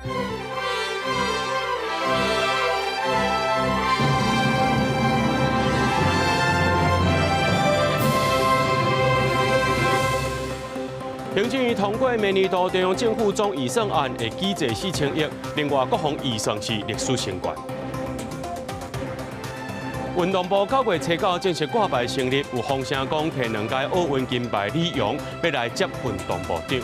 行政院通過明年度中央政府總預算案會舉債4000億，另外國防預算是歷史新高。運動部9月初9正式掛牌成立，有風聲講提兩屆奧運金牌李洋欲來接運動部長。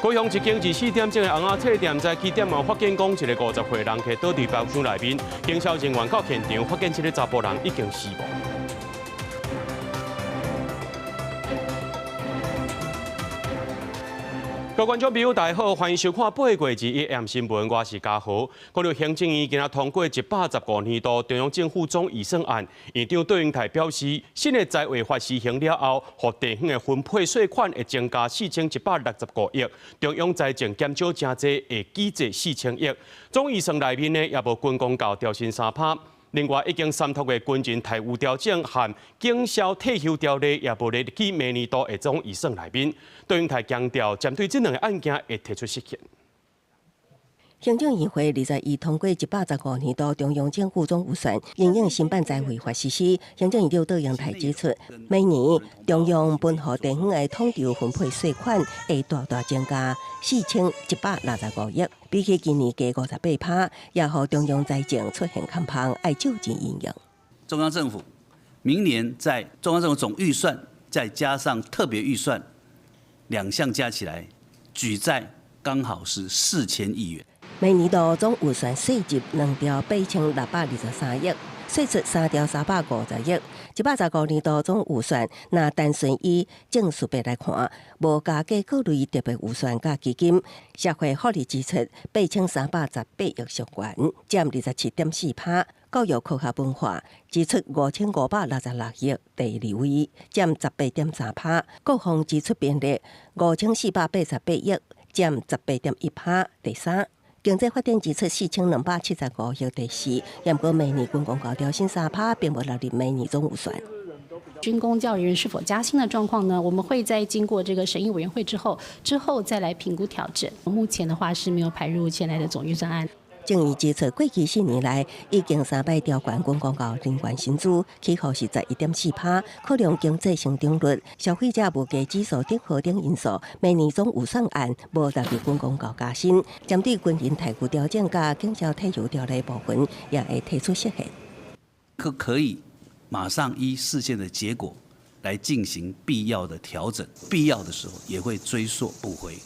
高雄一間24點鐘的尪仔冊店，早起店員發現講一個50歲人客倒佇包廂內面，警消人員到現場發現這个查埔人已經死亡。各位觀眾朋友，大家好，歡迎收看《8月21 M 新聞》，我是嘉豪。講到行政院今仔通過115年度中央政府總預算案，院長卓榮泰表示，新的財劃法施行了後，予地方的分配稅款會增加4165億，中央財政減少誠濟，會舉債4000億。總預算內面呢，也無軍公教調薪3%。另外，已經三讀的軍人待遇調整和警消退休條例也無列入去明年度的總預算內面。卓榮泰強調，針對這兩個案件會提出釋憲。行政院會21通過115年度中央政府總預算，因應新版財劃法實施。行政院長卓榮泰指出，每年中央分予地方的統籌分配稅款會大大增加4165億，比起今年加58%，也予中央財政出現空縫，愛借錢應用。中央政府明年在中央政府總預算再加上特別預算兩項加起來，舉債剛好是4000億元。明年度總預算稅入2兆8623億，歲出3兆350億。115年度總預算，若單純以正數別來看，無加計各類特別預算佮基金，社會福利支出8318億上懸，佔27.4%。教育科學文化支出5566億，第二位，佔18.3%。國防支出編列5488億，佔18.1%，第三。經濟發展支出4275億，第四。毋過明年軍公教調薪3%，並無納入明年總預算。軍公教人員是否加薪的狀況呢？我們會在經過這個審議委員會之後，之後再來評估調整。目前的話是沒有排入現在的總預算案。政院指出，過去4年來已經三擺調懸軍公教人員薪資，起幅是11.4%，考量經濟成長率、消費者物價指數等多種因素，明年總預算案無納入軍公教加薪，針對軍人待遇調整佮警消退休條例部分，也會提出釋憲。可可以馬上依釋憲的結果來進行必要的調整，必要的時候也會追溯補回。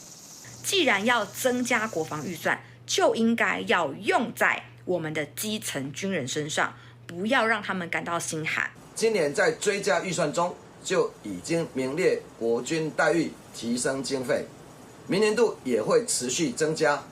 既然要增加國防預算，就應該要用在我們的基層軍人身上，不要讓他們感到心寒。今年在追加預算中就已經名列國軍待遇提升經費，明年度也會持續增加。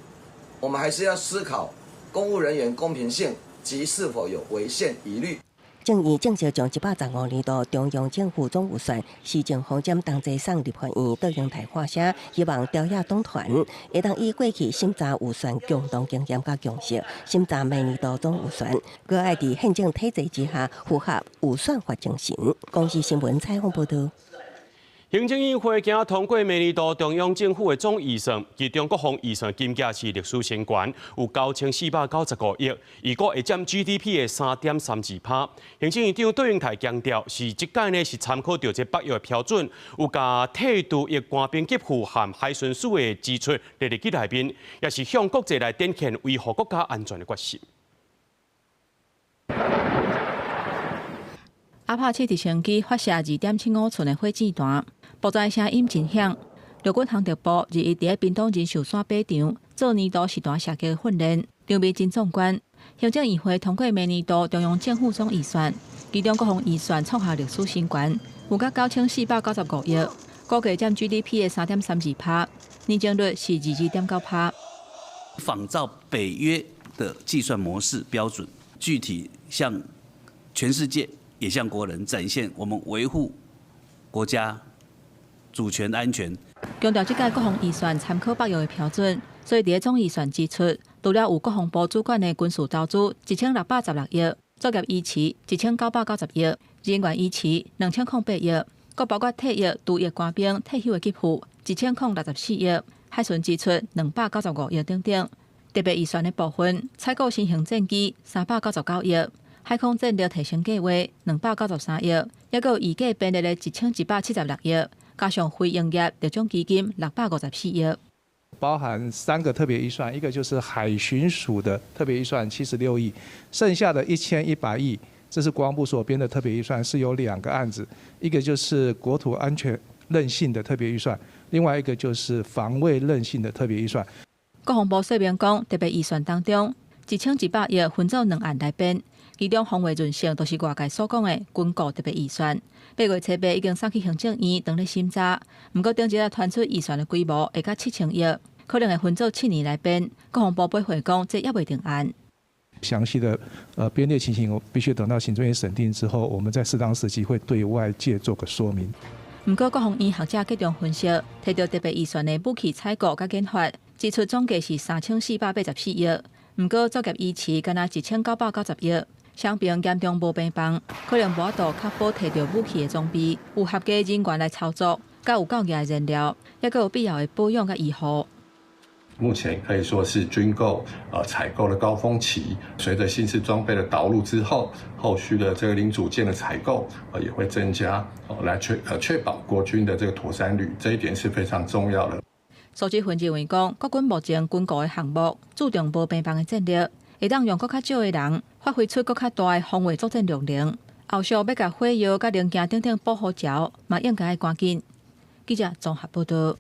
我們還是要思考公務人員公平性及是否有違憲疑慮。政院正式將115年度中央政府總預算施政方針同齊送立法院，卓榮泰發聲，希望朝野黨團會當以過去審查預算共同經驗佮共識，審查明年度總預算，閣愛佇憲政體制之下符合預算法精神。公視新聞採訪報導。行政院會今仔通過明年度中央政府的總預算，其中國防預算金額是歷史新高，有9495億，預估會佔 GDP 的3.32%。行政院長卓榮泰強調，是這屆呢是參考著這北約的標準，有共退役官兵給付和海巡署的支出列入去內面，也是向國際來展現維護國家安全的決心。阿帕契直升機發射2.75寸的火箭彈，爆炸聲音真響。陸軍航特部21佇咧屏東仁壽山靶場做年度實彈射擊訓練，場面真壯觀。行政院會通過明年度中央政府總預算，其中國防預算創下歷史新高，有甲9495億，估計佔 GDP 的3.32%，年增率是22.9%。仿照北約的計算模式標準，具體向全世界，也向國人展現我們維護國家主權安全。強調這屆國防預算參考北約的標準，所以佇咧總預算支出，除了有國防部主管的軍事投資1616億，作業維持1990億，人員維持2008億，閣包括退役、除役官兵退休的給付1064億，海巡支出295億等等。特別預算的部分，採購新型戰機399億，海空戰力提升計劃293億，抑閣有預計編列的1176億，加上非營業特種基金654億。包含三個特別預算，一個就是海巡署的特別預算76億，剩下的1100億，這是國防部所編的特別預算，是有兩個案子，一個就是國土安全韌性的特別預算，另外一個就是防衛韌性的特別預算。國防部說明講，特別預算當中，1100億分做兩案來編，其中防衛韌性就是外界所講的軍購特別預算。8月初八已經送去行政院當咧審查，毋過頂一日傳出預算的規模會到7000億，可能會分做7年來編。國防部回覆講，這猶未定案。詳細的編列情形，我必須等到行政院審定之後，我們在適當時機會對外界做個說明。毋過國防院學者結論分析，提到特別預算的武器採購佮研發支出總計是3484億，毋過作業維持干焦1990億，傷兵嚴重無病房，可能無法度確保提著武器的裝備有合格人員來操作，佮有夠額的燃料，抑閣有必要的保養佮醫護。目前可以說是軍購採購的高峰期，隨着新式裝備的導入之後，後續的這個零組件的採購也會增加，來確保國軍的這個妥善率，這一點是非常重要的。蘇志芬認為講，國軍目前軍購的項目注重無病房的戰力，會當用閣較少的人，發揮出閣較大的防衛作戰量能。後續欲共火藥、佮零件等等補好招，嘛應該趕緊。記者綜合報道。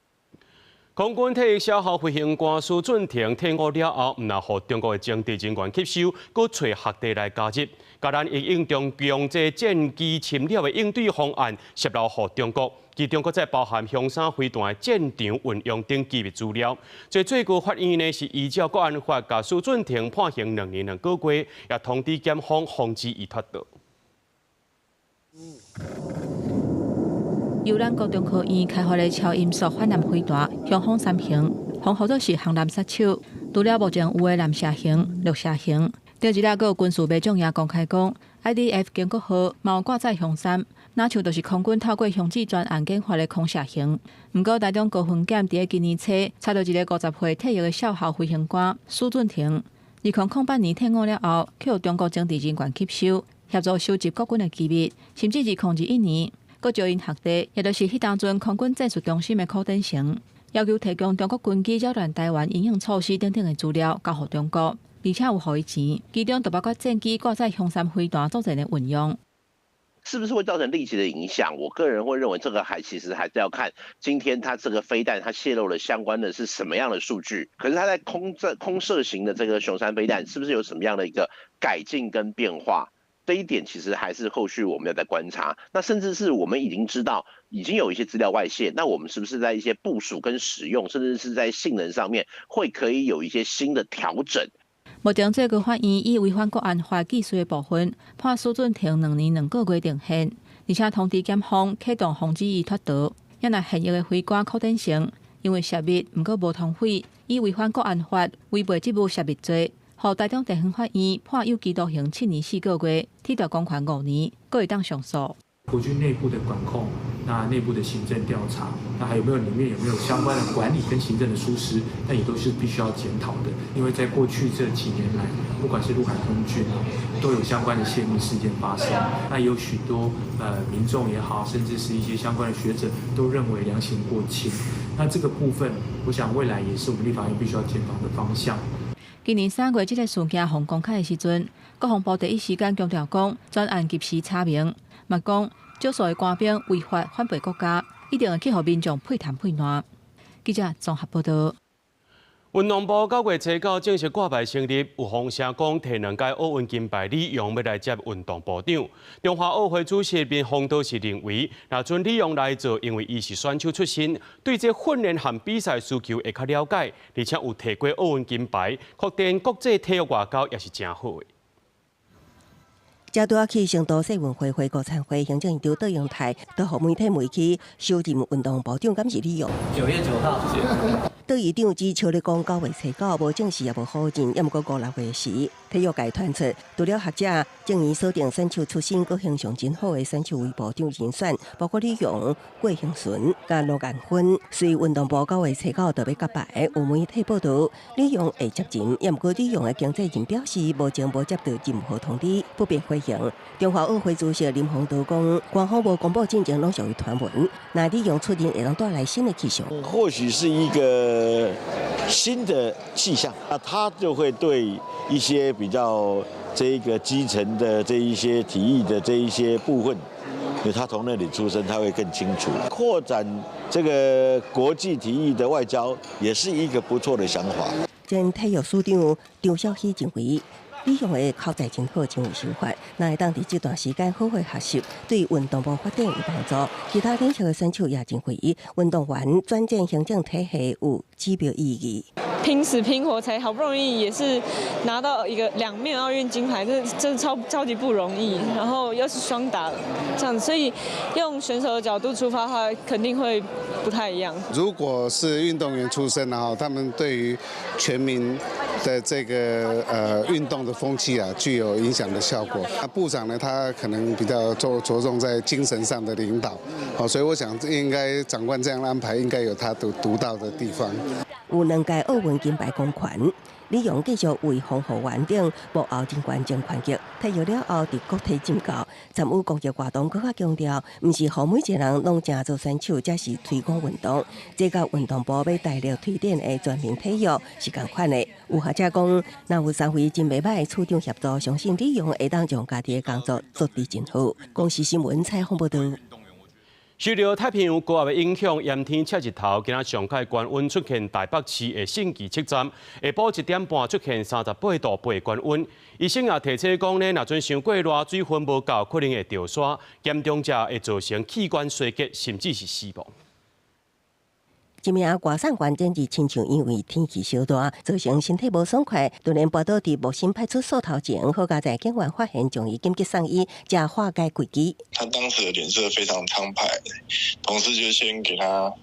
空軍退役少校飛行官蘇俊廷退伍了後，毋但予中國的情治人員吸收，閣揣學弟來加入，共咱應用中共這戰機侵擾的應對方案，洩露予中國。其中閣再包含雄三飛彈的戰場運用等機密資料。這最高法院呢是依照國安法，共蘇俊廷判刑2年2個月，也通知檢方防止伊脫逃。由咱國中科院開發的超音速反艦飛彈“雄風三型”，封號做是航艦殺手。除了目前有的藍蛇型、綠蛇型，頂一日閣有軍事媒體也公開講，IDF 經國號嘛有掛載雄三，若像就是空軍透過雄子專案研發的空射型。毋過台中高分檢佇咧今年初查著一個50歲退役的少校飛行官蘇俊廷，2008年退伍了後，去予中國情治人員吸收，協助收集國軍的機密，甚至2021年，閣招𪜶學弟，也就是彼當陣空軍戰術中心的柯典成，要求提供中國軍機擾亂臺灣因應措施等等的資料交予中國，而且有予伊錢，其中就包括戰機掛載雄三飛彈作戰的運用。是不是會造成立即的影響？我個人會認為，這個還其實還是要看今天它這個飛彈它洩露了相關的是什麼樣的數據。可是它在空射型的這個雄三飛彈，是不是有什麼樣的一個改進跟變化？這一點其實還是後續我們要再觀察。那甚至是我們已經知道已經有一些資料外洩，那我們是不是在一些部署跟使用，甚至是在性能上面，會可以有一些新的調整？目前最高法院以違反國安法既遂的部分，判蘇俊廷2年2個月定讞，而且通知檢方啟動防止伊脫逃。也若現役的飛官柯典成，因為洩密，毋過無通匪，以違反國安法違背職務洩密罪，予台中地方法院判有期徒刑7年4個月，褫奪公權5年，閣會當上訴。國軍內部的管控，那內部的行政調查，那還有沒有裡面有沒有相關的管理跟行政的疏失，那也都是必須要檢討的。因為在過去這幾年來，不管是陸海空軍都有相關的洩密事件發生。那有許多民眾也好，甚至是一些相關的學者都認為量刑過輕。那這個部分，我想未來也是我們立法院必須要檢討的方向。今年3月，這個事件予公開的時陣，國防部第一時間強調講，專案及時查明，嘛講少數的官兵違法反背國家，一定會去予民眾屁談屁爛。記者綜合報道。運動部9月初9正式掛牌成立，有風聲講提兩屆奧運金牌李洋欲來接運動部長。中華奧會主席林鴻道是認為，若準李洋來做，因為伊是選手出身，對這訓練和比賽需求會較了解，而且有提過奧運金牌，擴展國際體育外交也是誠好的。才拄仔去成都世運會回國參會，行政院長卓榮泰都予媒體問起首任運動部長敢是李勇。9月9號。卓院長只笑咧講9月初9，無證實也無否認，抑毋過五六月時，體育界傳出，除了學者，政院鎖定選手出身、閣形象真好的選手為部長人選，包括李勇、郭婞淳、佮盧彥芬。隨運動部9月初9就欲揭牌，有媒體報道李勇會接任，抑毋過李勇的經紀人表示，目前無接到任何通知，不便回應。中華奧會主席林鴻道講，官方無公布進前攏屬於傳聞，若李勇出任會當帶來新的氣象。或許是一個新的氣象，那他就會對一些比較這個基層的這一些體育的這一些部分，因為他從那裡出身，他會更清楚。擴展這個國際體育的外交，也是一個不錯的想法。前體育署長張小喜認為，李勇的口才真好，真有想法。若會當佇這段時間好好學習，對運動部發展有幫助。其他領域的選手也認為，運動員轉戰行政體系有指標意義。拼死拼活才好不容易也是拿到一個兩面奧運金牌，這真的超超級不容易。然後又是雙打這樣，所以用選手的角度出發的話，肯定會不太一樣。如果是運動員出身，然後他們對於全民的這個運動的風氣啊，具有影響的效果。那部長呢，他可能比較着重在精神上的領導，好，所以我想應該長官這樣安排，應該有他獨到的地方。有兩屆奧運金牌功權，李勇繼續為防護員等幕後人員爭權力。退役了後，佇國體執教參與公益活動，閣較強調，毋是予每一個人攏成做選手，才是推廣運動。這佮運動部欲大力推展的全民體育是仝款的。有學者講，若有三位真袂䆀的處長協助，相信李勇會當將家己的工作做得真好。公視新聞採訪報導。受著太平洋高壓的影響，炎天赤日頭，今仔上蓋高溫出現台北市的信義測站，下晡1點半出現38.8度高溫。醫生也提醒講呢，若陣傷過熱，水分無夠，可能會著沙，嚴重者會造成器官衰竭，甚至是死亡。一名外送員前日親像因為天氣燒熱，造成身體無爽快，突然跋倒佇木心派出所頭前，好佳哉警員發現，將伊緊急送醫，才化解危機。他當時的臉色非常蒼白，同事就先給他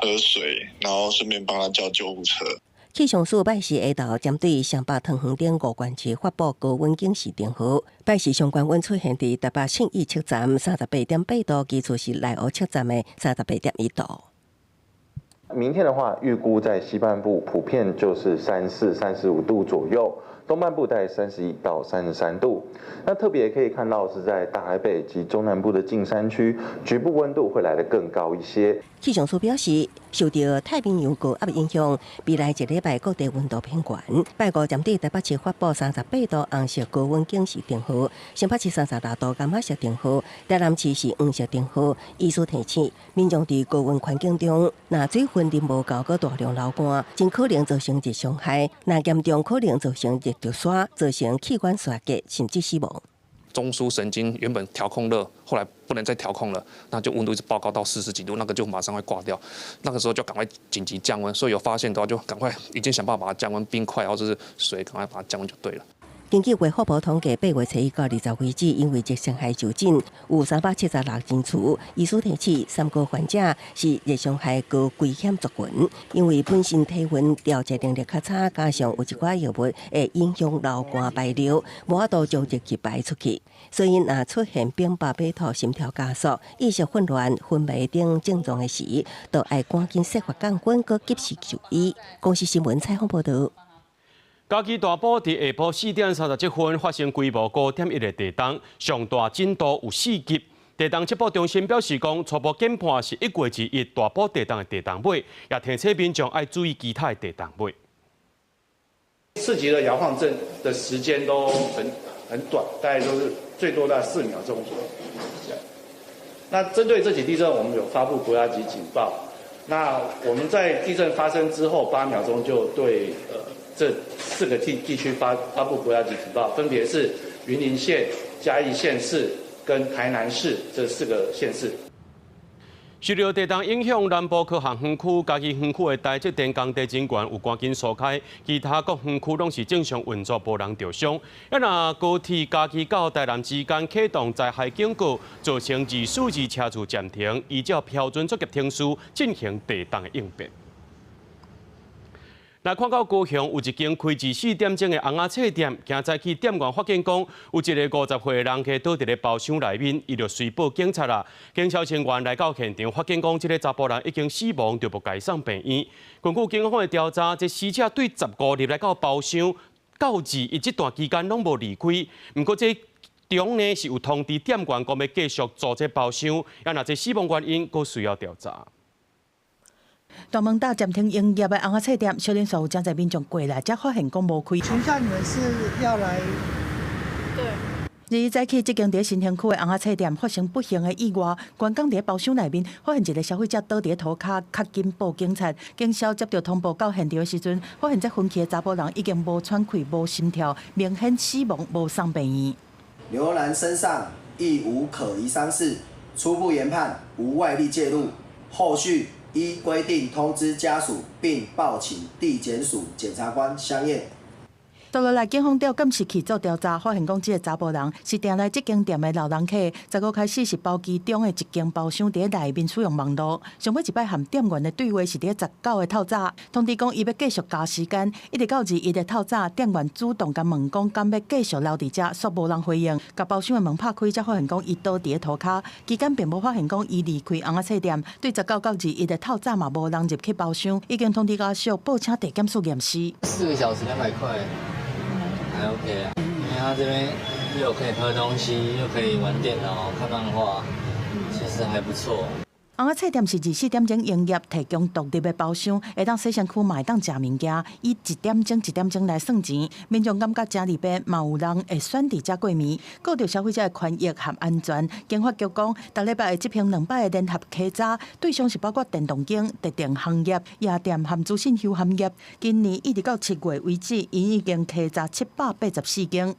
喝水，然後順便幫他叫救護車。氣象署拜四下晝針對雙北桃園等五縣市發布高溫警示燈號。拜四上懸溫出現佇台北信義測站38.8度，其次是內湖測站的38.1度。明天的話，預估在西半部普遍就是34、35度左右，東半部在31到33度。那特別可以看到是在大台北及中南部的近山區，局部溫度會來得更高一些。氣象署表示，受著太平洋高壓影響，未來一禮拜各地溫度偏懸。拜五針對台北市發布38度紅色高溫警示燈號，新北市36度柑仔色燈號，台南市是黃色燈號。醫師提醒民眾佇高溫環境中，若水分啉無夠，閣大量流汗，真可能造成熱傷害。若嚴重可能造成熱著沙，造成器官衰竭，甚至死亡。中樞神經原本調控熱，後來不能再調控了，那就溫度一直報高到40幾度，那個就馬上會掛掉。那個時候就趕快緊急降溫，所以有發現的話就趕快已經想辦法把它降溫，冰塊或者是水，趕快把它降溫就對了。根據衛福部統計，8月初一到20為止，因為熱傷害就診有376人次。醫師提醒，三高患者是熱傷害高危險族群，因為本身體溫調節能力較差，加上有一寡藥物會影響流汗排尿，無法度將熱氣排出去，所以若出現冰白嘔吐、心跳加速、意識混亂、昏迷等症狀的時，就愛趕緊設法降溫，閣及時就醫。公視新聞採訪報導。嘉義大埔佇下晡4點37分發生規模5.1的地動，上大震度有4級。地動測報中心表示講，初步研判是1月21大埔地動的地動尾，也提醒民眾愛注意其他的地動尾。 4級的搖晃震的時間都很短，大概都是最多在4秒鐘左右。那針對這起地震，我們有發布國家級警報。那我們在地震發生之後8秒鐘就對這四個地區發布國家級警報，分別是雲林縣、嘉義縣市跟台南市這四個縣市。受著地動影響，南部科學園區、嘉義園區的台積電工地人員有趕緊疏開，其他各園區攏是正常運作，無人著傷。啊，若高鐵嘉義到台南之間啟動災害警告，造成242車次暫停，依照標準作業程序進行地動的應變。來看到高雄有一間開24點鐘的尪仔冊店，今早起店員發現講，有一个50歲的人客倒佇咧包廂內面，伊就隨報警察啦。警消人員來到現場，發現講這个查埔人已經死亡，就欲共伊送病院。根據警方的調查，這死者對15日來到包廂，到21這段期間攏無離開。毋過這中呢是有通知店員講欲繼續租這包廂，啊，若這死亡原因，閣需要調查。大門島暫停營業的尪仔冊店，小連煞有真濟民眾過來，才發現講無開。請問你們是要來？對。21早起，這間佇新興區的尪仔冊店發生不幸的意外，員工佇包廂內面發現一个消費者倒佇塗跤，較緊報警察。警消接著通報到現場的時陣，發現這昏去的查埔人已經無喘氣、無心跳，明顯死亡，無送病院。劉男身上亦無可疑傷勢，初步研判無外力介入，後續依規定通知家屬，並報請地檢署檢察官相驗。倒落來，警方調監視器做調查，發現講這个查埔人是定來這間店的老人客。15開始是包其中的一間包廂佇內面使用網路。上尾一擺和店員的對話是佇19的透早，通知講伊欲繼續加時間，一直到21的透早，店員主動共問講敢欲繼續留佇遮，煞無人回應。共包廂的門拍開，才發現講伊倒佇咧塗跤，期間並無發現講伊離開尪仔冊店。對19到21的透早嘛無人入去包廂，已經通知家屬報請地檢署驗屍。4個小時200塊。還 OK 啊，因為他這邊又可以喝東西，又可以玩電腦、看漫畫，其實還不錯。尪仔冊店是24點鐘營業，提供獨立的包廂，會當洗身軀，嘛會當食物件，以一點鐘一點鐘來算錢。民眾感覺誠利便，嘛有人會選佇遮過暝。顧著消費者的權益和安全，經發局講，逐禮拜會執行2擺的聯合稽查，對象是包括電動間、特定行業、夜店和資訊休閒業。今年一直到7月為止，𪜶已經稽查784間。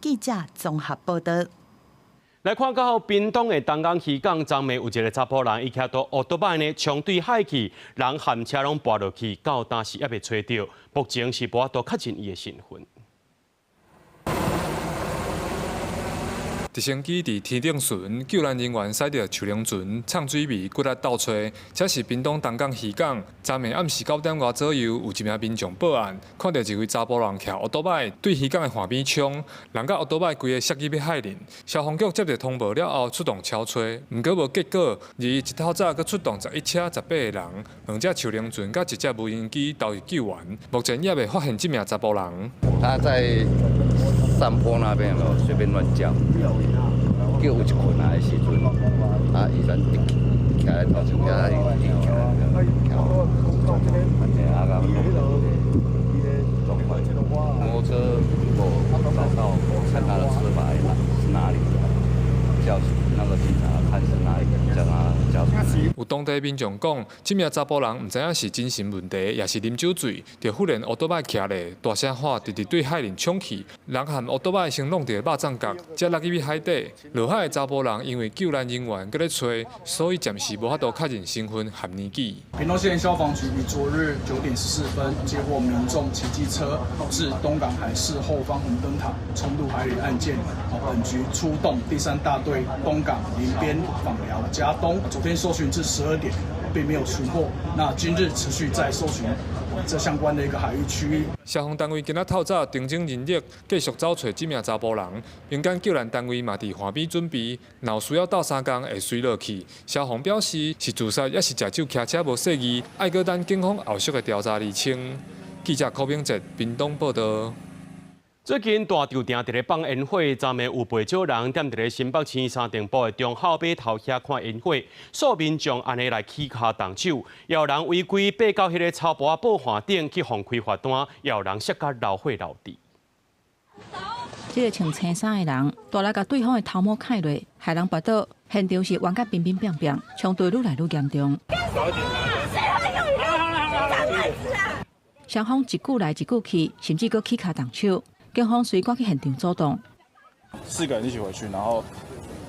記者綜合報道。來看到屏東的東港漁港，昨暝有一个查埔人，伊騎著歐多擺呢，衝對海去，人和車攏跋落去，到今時猶未揣著，目前是無法度確認伊的身份。直升機佇天頂巡，救難人員駛著樹龍船、藏水魚，骨力鬥揣。這是屏東東港漁港，昨暝暗時9點外左右，有一名民眾報案，看著一位查埔人騎歐多擺對漁港的岸邊衝，人佮歐多擺規个摔入去海裡。消防局接著通報了後，出動搜揣，毋過無結果。21透早閣出動11車18個人，兩隻樹龍船佮一隻無人機投入救援。目前猶未發現這名查埔人。他在山坡那邊有沒有隨便亂叫？叫有一困難的時陣，啊，伊就徛咧頭前，啊，伊徛徛，啊，摩托車如果找到，看他的車牌是哪裡的，叫那個警察看是哪裡的，叫他交出來。有當地民眾講，這名查埔人毋知影是精神問題，抑是啉酒醉，就忽然歐多擺騎咧，大聲喊，直直對海裡衝去，人和歐多擺先弄著肉粽角，才落入去海底。落海的查埔人因為救難人員閣咧揣，所以暫時無法度確認身份和年紀。屏東縣消防局於昨日9點14分接獲民眾騎機車至東港海事後方紅燈塔衝入海裡案件，本局出動第三大隊東港、林邊、枋寮、佳冬，昨天搜尋至12點，並沒有尋獲。那今日持續在搜尋這相關的一個海域區域。消防單位今仔透早調整人力，繼續走揣這名查埔人。民間救難單位嘛佇岸邊準備，若有需要鬥相共會隨落去。消防表示是自殺，抑是食酒騎車無細意，愛閣等警方後續的調查釐清。記者柯明哲屏東報道。最近大稻埕佇咧放煙火，昨暝有袂少人踮佇咧新北市三重埔的忠孝碼頭遐看煙火，數民眾按呢來起跤動手，也有人違規爬到彼个草埔仔報岸頂去予開罰單，也有人摔甲流血流滴。這个穿青衫的人，大力共對方的頭毛砍落，害人跋倒，現場是冤甲乒乒乓乓，衝突愈來愈嚴重。雙方一句來一句去，甚至閣起跤動手。警方隨趕去現場阻擋。 4個人一起回去，然後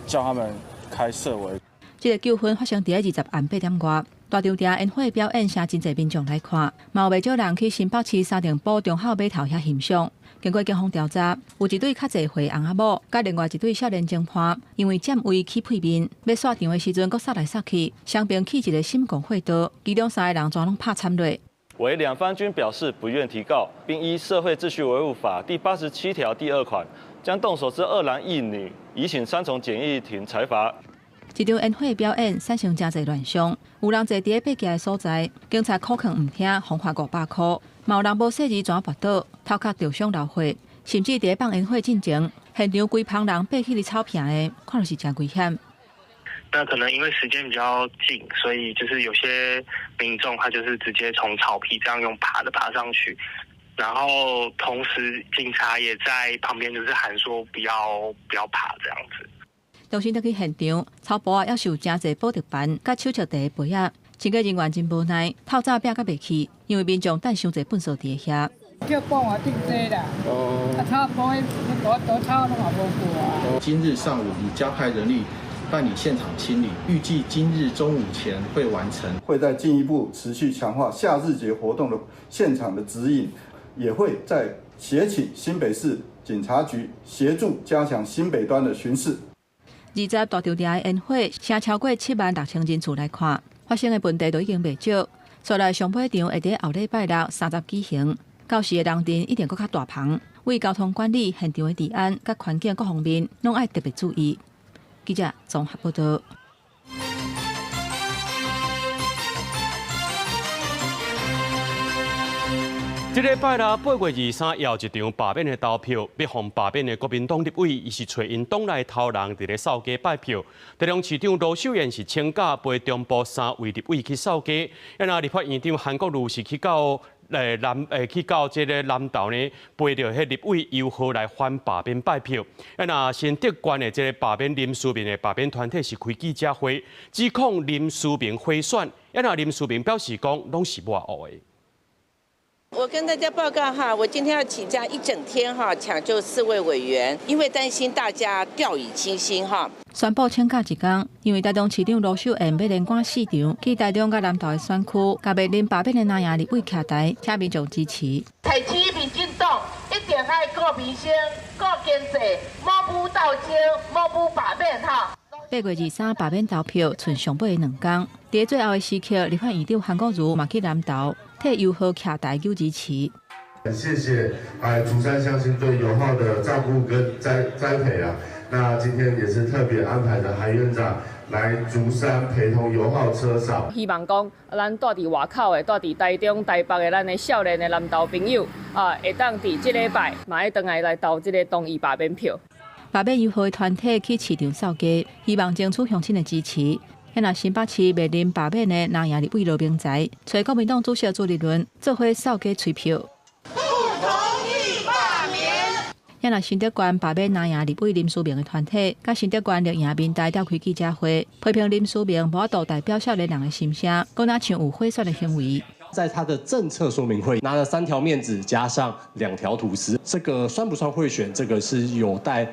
叫他們開設圍。這个糾紛發生佇20暗8點外，大稻埕煙火表演，聲真濟民眾來看，嘛有袂少人去新北市三重埔忠孝碼頭遐欣賞。經過警方調查，有一對較濟歲翁仔某，佮另外一對少年情伴，因為佔位起屁面，欲散場的時陣，閣捒來捒去，雙邊去一个審公會刀，其中三个人全攏拍慘落。惟兩方均表示不願提告，並依《社會秩序維護法》第87條第2款，將動手之二男一女移請三重簡易庭裁罰。這場煙火表演產生誠濟亂象，有人坐佇咧爬行的所在，警察苦勸毋聽，罰款500箍；嘛有人無細膩怎跋倒，頭殼著傷流血，甚至佇咧放煙火進前，現場規棚人爬起佇草坪的，看著是誠危險。那可能因為時間比較緊，所以就是有些民眾他就是直接從草皮這樣用爬的爬上去，然後同時警察也在旁邊就是喊說不要不要爬這樣子。重新倒去現場，草埔仔猶是有誠濟寶特瓶、佮手笑茶的杯仔，清潔人員真無奈，透早拚閣袂去，因為民眾等傷濟糞埽佇遐。叫搬瓦頂濟啦，啊草埔彼彼倒草攏也無過啊。今日上午已加派人力辦理現場清理，預計今日中午前會完成。會再進一步持續強化夏日節活動的現場的指引，也會再協請新北市警察局協助加強新北端的巡視。20大稻埕的煙火，聲超過7萬6千人次來看，發生的問題都已經袂少。煞來上尾場會佇後禮拜六30舉行，到時的人陣一定閣較大棚。為交通管理、現場的治安佮環境各方面，攏愛特別注意。記者綜合報道。這禮拜六8月23，又一場罷免的投票，欲予罷免的國民黨立委，伊是揣𪜶黨內頭人佇咧掃街拜票。台中市長盧秀燕是請假陪中部3位立委去掃街，啊若立法院長韓國瑜是去到去到這个南投呢，陪著彼立委游浩來反罷免拜票。啊若新竹縣的這个罷免林思明的罷免團體是開記者會，指控林思明賄選。啊若林思明表示講，攏是我學的。我跟大家報告哈，我今天要請假一整天哈，搶救4位委員，因為擔心大家掉以輕心哈。宣布請假一工，因為台中市長盧秀燕欲連趕4場去台中佮南投的選區，共面臨罷免的藍營立委徛台，請民眾支持。提醒民進黨一定愛顧民生、顧經濟，莫舞鬥爭，莫舞罷免哈。8月23罷免投票，賰上尾的2工，佇最後的時刻，立法院長韓國瑜嘛去南投替游浩徛台求支持。謝謝竹山鄉親對游浩的照顧跟栽培啊。那今天也是特別安排的韓院長來竹山陪同游浩車嫂。希望講，咱住佇外口的、住佇台中、台北的，咱的少年的南投朋友啊，會當佇這禮拜嘛會轉來投這个同意罷免票。罷免游浩的團體去市場掃街，希望爭取鄉親的支持。若新北市面臨罷免的藍營立委羅明才，揣國民黨主席朱立倫做伙掃街催票。不同意罷免。若新竹縣罷免藍營立委林思明的團體，佮新竹縣綠營民代召開記者會，批評林思明無法度代表少年人的心聲，閣若像有賄選的行為。在他的政策說明會拿了3條面子加上2條吐司，這個算不算賄選？這個是有待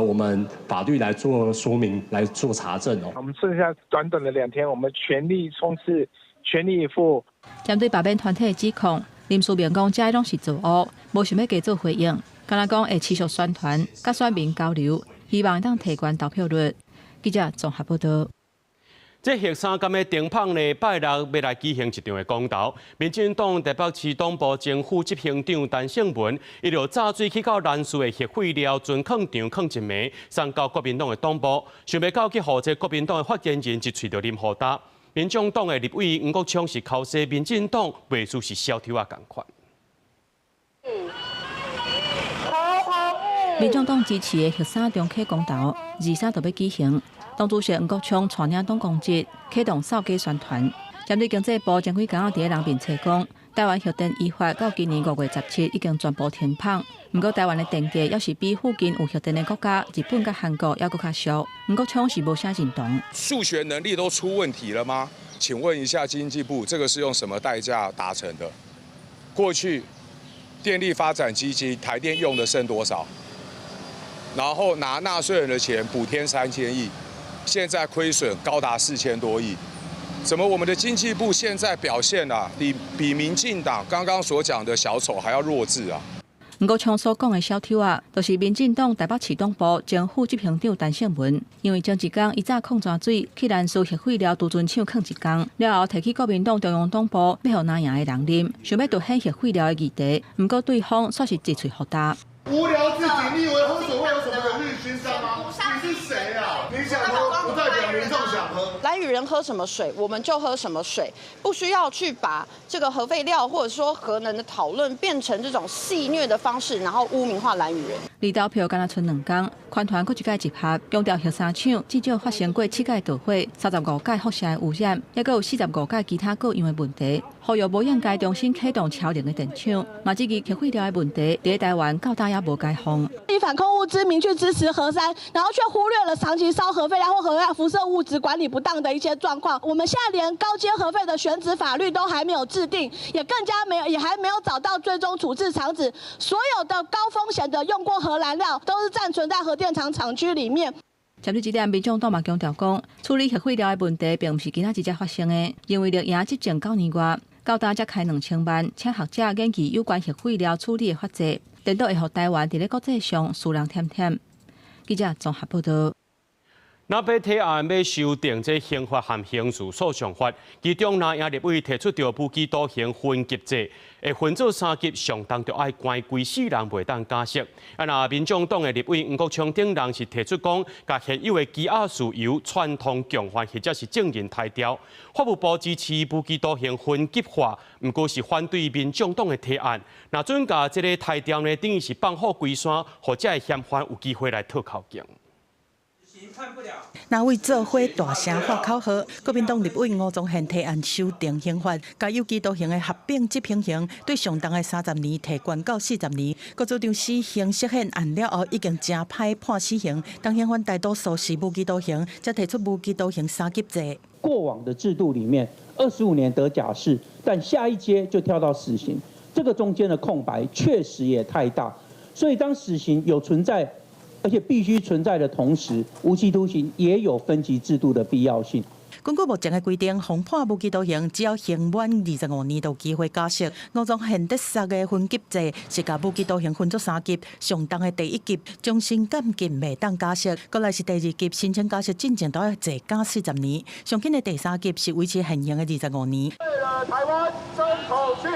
我們法律來做說明、來做查證哦。我們剩下短短的2天，我們全力衝刺，全力以赴。針對罷免團體的指控，林思明講這攏是造謠，無想欲加做回應，敢若講會持續宣傳、佮選民交流，希望會當提懸投票率。記者綜合報道。這核三敢欲停麭呢？拜六欲來舉行一場的公投。民進黨台北市黨部前副執行長陳勝文，伊就炸水去到南勢的核廢料存囥場囥一暝，送到國民黨的黨部，想袂到去予這國民黨的發言人一喙就啉予焦。民眾黨的立委黃國昌是剾洗民進黨，袂輸是小偷仔仝款。民眾黨支持的核三重啟公投，23就欲舉行。黨主席黃國昌帶領黨公職啟動掃街宣傳，針對經濟部前幾工佇咧人面冊講，台灣核電依法到今年5月17已經全部停麭。毋過台灣的電價猶是比附近有核電的國家日本佮韓國猶閣較俗。黃國昌是無啥認同。數學能力都出問題了嗎？請問一下經濟部，這個是用什麼代價達成的？過去電力發展基金台電用的剩多少？然後拿納稅人的錢補貼3000億。現在虧損高達4000多億。怎麼我們的經濟部現在表現啊，比民進黨剛剛所講的小丑還要弱智啊？吳國昌所講的小丑啊，就是民進黨台北市黨部前副執行長陳勝文，因為前一工伊詐礦泉水去蘭嶼核廢料儲存廠囥一工，了後提去國民黨中央黨部欲予藍營的人啉，想欲凸顯核廢料的議題，毋過對方煞是一喙予焦。無聊至極，你以為喝水會有什麼榮譽勳章嗎？你是誰啊？你想喝不代表民眾想喝。蘭嶼人喝什麼水，我們就喝什麼水，不需要去把這個核廢料或者說核能的討論變成這種戲謔的方式，然後污名化蘭嶼人。離投票敢若賰兩工，環團閣一擺集合，強調核三廠至少發生過七擺導火、35擺輻射污染，抑閣有45擺其他各樣的問題，呼籲無應該重新啟動超齡的電廠。嘛，這個核廢料的問題，佇台灣到今也無解放。以反恐物資名去支持核三，然後卻忽略了長期燒核廢料或核輻射物質管理不當的一些狀況。我們現在連高階核廢的選址法律都還沒有制定，也更加沒有，也還沒有找到最終處置場址。所有的高風險的用過核燃料都是暫存在核電廠廠區裡面。針對這點，民眾黨嘛強調講，處理核廢料的問題並毋是今仔日才發生的，因為綠營執政9年外，到今才開2000萬，請學者研究有關核廢料處理的法制，顛倒會予台灣佇咧國際上輸人忝忝。記者綜合報道。若欲提案欲修訂這刑法和刑事訴訟法，其中藍營立委提出著無期徒刑分級制，會分做三級，上重就愛關規世人袂當假釋。啊，若民眾黨的立委黃國昌等人是提出講，共現有的羈押事由串通共犯或者是證人刣掉。法務部支持無期徒刑分級化，毋過是反對民眾黨的提案。若準共這個刣掉呢，等於是放虎歸山，予這个嫌犯有機會來討口徑。藍委做伙大聲喊口號，國民黨立委吳宗憲提案修訂刑法，共有期徒刑的合併執行刑對上重的30年提懸到40年。閣主張死刑釋憲案了後已經誠歹判死刑，當嫌犯大多數是無期徒刑，才提出無期徒刑三級制。過往的制度裡面，25年得假釋，但下一階就跳到死刑，這個中間的空白確實也太大，所以當死刑有存在，而且必須存在的同時，無期徒刑也有分級制度的必要性。根據目前的規定，予判無期徒刑，只要刑滿25年，就有機會假釋。吳宗憲得殺的分級制是共無期徒刑分做三級，上重的第一級終身監禁袂當假釋，過來是第二級申請假釋進前都愛坐監40年，上緊的第三級是維持現行的25年。為了台灣爭口氣。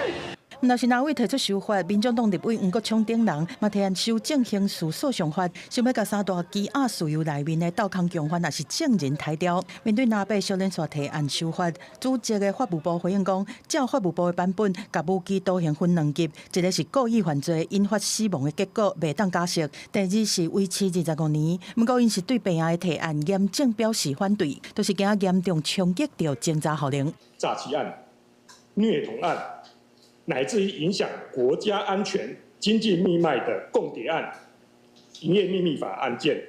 若是藍委提出修法，民眾黨立委黃國昌等人嘛提案修正刑事訴訟法，想欲共三大羈押事由內面的鬥空共犯，抑是證人刣掉。面對藍白小連續提案修法，主責的法務部回應講，照法務部的版本，共無期徒刑分兩級，一个是故意犯罪引發死亡的結果，袂當假釋；第二是維持25年。毋過𪜶是對白營的提案嚴正表示反對，就是驚嚴重衝擊著偵查效能。詐欺案、虐童案，乃至於影響國家安全、經濟命脈的共諜案、營業秘密法案件，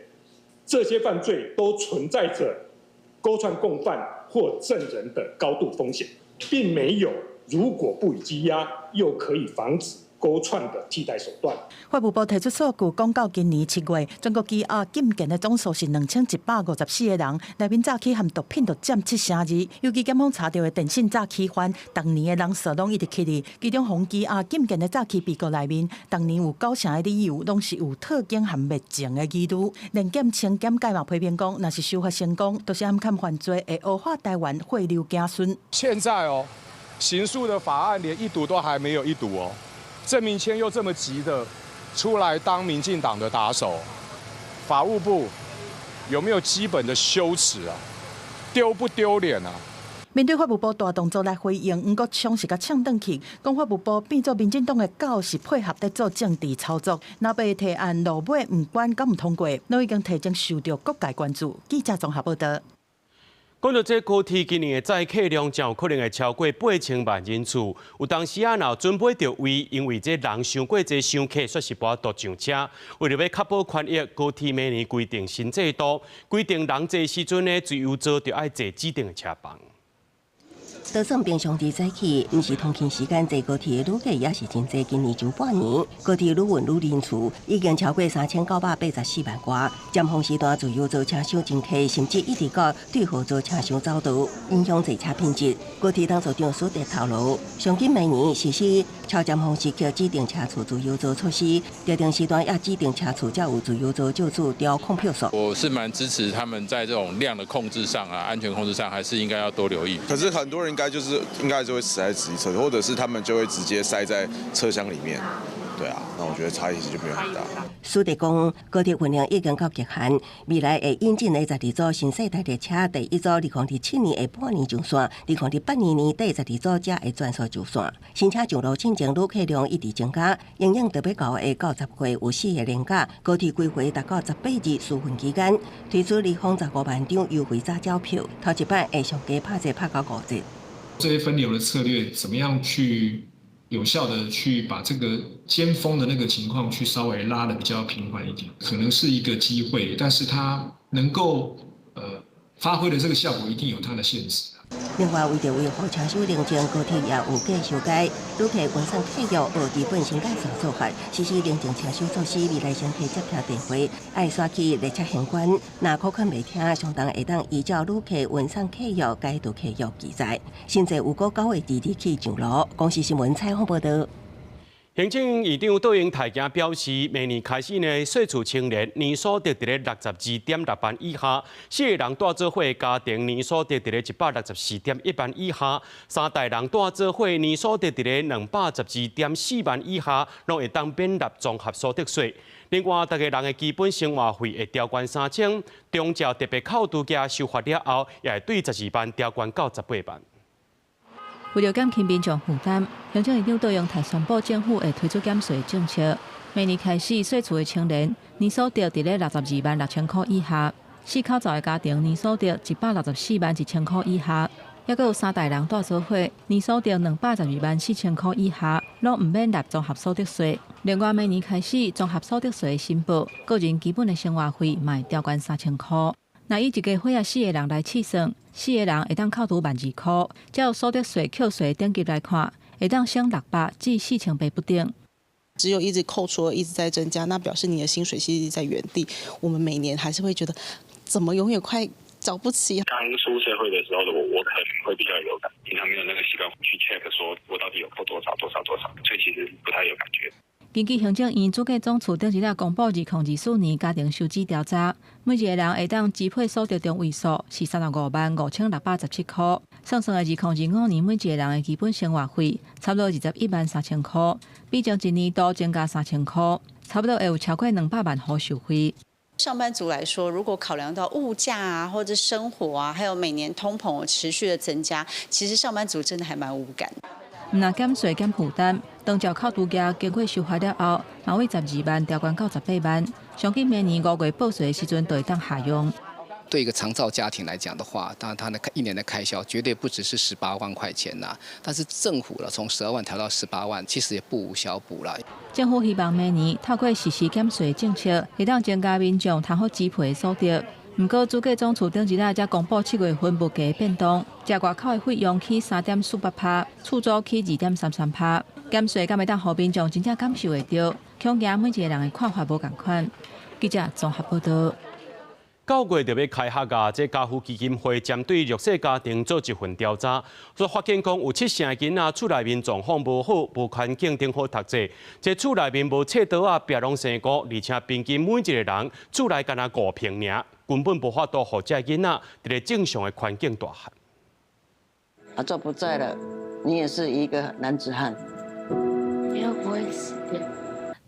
這些犯罪都存在着勾串共犯或證人的高度風險，並沒有如果不予羈押，又可以防止勾串的替代手段。法務部提出數據，講到今年7月，全國羈押禁見的總數是2154個人，內面詐欺和毒品都佔72%。尤其檢方查著的電信詐欺犯，逐年的人數攏一直起佇。其中，予羈押禁見的詐欺被告內面，逐年有9成的理由攏是有套經和滅證的疑慮。連檢清檢界嘛批評講，若是修法成功，就是暗崁犯罪會惡化台灣匯流子孫。現在哦，刑訴的法案連一讀都還沒有一讀哦。鄭明謙又這麼急的出來當民進黨的打手，法務部有沒有基本的羞恥啊？丟不丟臉啊？面對法務部大動作來回應，黃國昌是共嗆轉去，講法務部變做民進黨的狗，是配合佇做政治操作。藍白提案落尾毋管敢毋通過，攏已經提前受著各界關注。記者綜合報道。講到這高鐵今年的載客量，真有可能會超過8000萬人次。有當時啊，若準備著位，因為這人傷過濟傷客，煞是無法度上車。為著欲確保權益，高鐵明年規定新制度，規定人濟時陣呢，自由座就愛坐指定的車房。就算平常時早起，毋是通勤時間坐高鐵的旅客也是真濟。今年上半年，高鐵旅運旅人次已經超過3984萬外。尖峰時段自由座車廂真客，甚至一直到對號座車廂走道，影響坐車品質。高鐵董事長蘇德透露，上緊明年實施超尖峰時刻指定車次自由座措施，特定時段也指定車次才有自由座照此調控票數。我是蠻支持他們在這種量的控制上啊，安全控制上，還是應該要多留意。可是很多人應該就會死在直車，或者是他們就會直接塞在車廂裡面。對啊，那我覺得差異其實就沒有很大。蘇德講，高鐵運量已經到極限，未來會引進的12組新世代列車，第一組2027年下半年上線，2028年年底12組才會全數上線。新車上路進前，旅客量一直增加，營養特別高下到10月有4個連假，高鐵規劃達到18日試運期間，推出2十五萬張優惠早鳥票，頭一擺會上加拍折拍到5折。這些分流的策略，怎麼樣去有效的去把這個尖峰的那個情況去稍微拉得比較平緩一點，可能是一個機會，但是它能夠發揮的這個效果一定有它的限制。另外，為著維護車廂寧靜，高鐵也有計修改旅客運送客約學基本新改善做法，實施寧靜車廂措施。未來乘客接聽電話愛刷去列車玄關，若扣款袂聽，相當會當依照旅客運送客約解除契約記載。新制有閣9月22日起上路。公視新聞採訪報導。行政院長卓榮泰今表示，明年開始呢，稅厝青年年所得佇咧62.6萬以下，四个人蹛做伙家庭年所得佇咧164.1萬以下，三代人蹛做伙年所得佇咧212.4萬以下，攏會當免納綜合所得稅。另外，逐家人的基本生活費會調懸3000，長照特別扣除額修法了後，也會對12萬調懸到18萬。為著減輕民眾負擔，行政院長卓榮泰宣布，政府會推出減稅政策。明年開始，稅厝的青年年所得佇咧62萬6千箍以下，四口罩的家庭年所得164萬1千箍以下，抑閣有三代人蹛做伙年所得212萬4千箍以下，攏毋免納綜合所得稅。另外，明年開始，綜合所得稅申報個人基本的生活費嘛會調懸3000箍。若以一家伙仔四個人來試算，四個人會當扣除12,000箍，照所得稅扣稅等級來看，會當省600至4800不等。只有一直扣除一直在增加，那表示你的薪水其實在原地。我們每年還是會覺得，怎麼永遠快找不齊。剛出社會的時候的我，我可能會比較有感，平常沒有那個習慣去 check，說我到底有扣多少多少多少，所以其實不太有感覺。根據行政院主計總處頂一日公布2024年家庭收支調查，每一個人會當支配所得中位數是35萬5617箍。算算的2025年每一個人的基本生活費差不多21萬3000箍，比上一年度增加3000箍，差不多會有超過200萬戶受惠。上班族來說，如果考量到物價啊，或者生活啊，還有每年通膨持續的增加，其實上班族真的還蠻無感。毋但減稅減負擔，長照扣除額經過修法了後，嘛為12萬調懸到18萬，上緊明年5月報稅的時陣就會當下用。對一個長照家庭來講的話，當然他的一年的開銷絕對不只是十八萬塊錢啦。但是政府了從12萬調到十八萬，其實也不無小補啦。政府希望明年透過實施減稅政策，會當增加民眾通好支配的所得。毋過，主計總處頂一日才公布7月份物價變動，食外口的費用起3.48%，厝租起2.33%，減稅敢會當予民眾真正感受會著？恐驚每一個人的看法無仝款。記者綜合報導。9月就欲開學啊！這家父基金會針對弱勢家庭做一份調查，所發現講有七成的囡仔厝內面狀況無好，無環境頂好讀冊。這厝內面無冊桌仔，壁攏生菇，而且平均每一個人厝內干焦5坪爾，根本無法度予這囡仔佇咧正常的環境大漢。阿祖不在了，你也是一個男子漢。又不會死掉。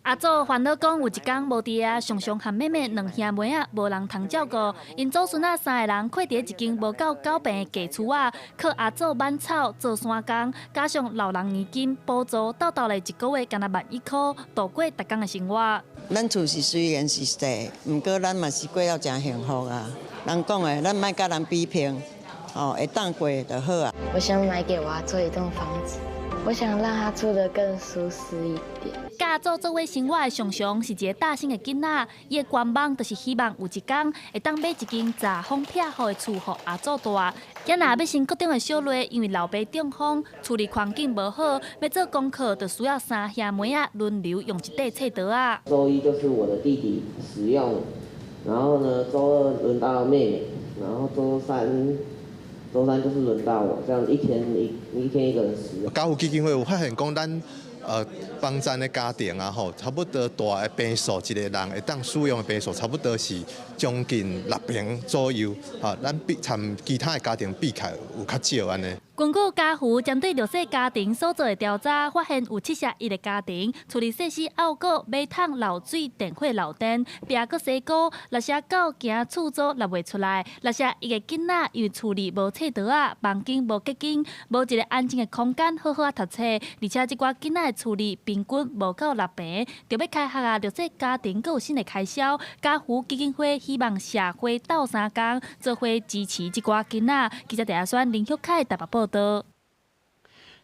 阿祖煩惱講，有一工無佇遐，常常和妹妹兩兄妹仔無人通照顧，𪜶祖孫仔三个人困佇一間無夠9坪的舊厝仔，靠阿祖挽草做山工，加上老人年金補助，鬥鬥咧一個月干焦1萬1箍，度過逐工的生活。咱厝是雖然是細，毋過咱嘛是過了誠幸福啊。人講的，咱莫佮人比拼，哦，會當過就好啊。我想買給我阿祖一棟房子。我想讓他住得更舒適一點。佮阿祖做伙生活的常常是一个大生的囡仔，伊的願望就是希望有一天會當買一間遮風避雨的厝予阿祖蹛。也若欲升國中的小麗，因為老爸中風，厝裡環境無好，欲做功課就需要三兄妹仔輪流用一塊冊桌仔。週一就是我的弟弟使用，然後呢，週二輪到妹妹，然後週三就是輪到我，這樣一天一天一個人使用。家扶基金會有發現講，咱幫贊的家庭啊吼，差不多蹛的坪數一個人會當使用的坪數，差不多是將近6坪左右，哈，咱比參其他的家庭比起來有較少按呢。根據家扶針對弱勢家庭所做的調查，發現有71个家庭厝裡設施拗古，馬桶漏水、電火漏電，壁閣生菇，若是狗驚厝租納袂出來，若是伊个囡仔因為厝裡無冊桌仔，房間無隔間，無一个安靜的空間好好仔讀冊，而且這寡囡仔的厝裡平均無夠6坪，著欲開學啊，弱勢家庭閣有新的開銷。家扶基金會希望社會鬥相共，做伙支持這寡囡仔。記者鄭亞宣、林旭凱台北報導。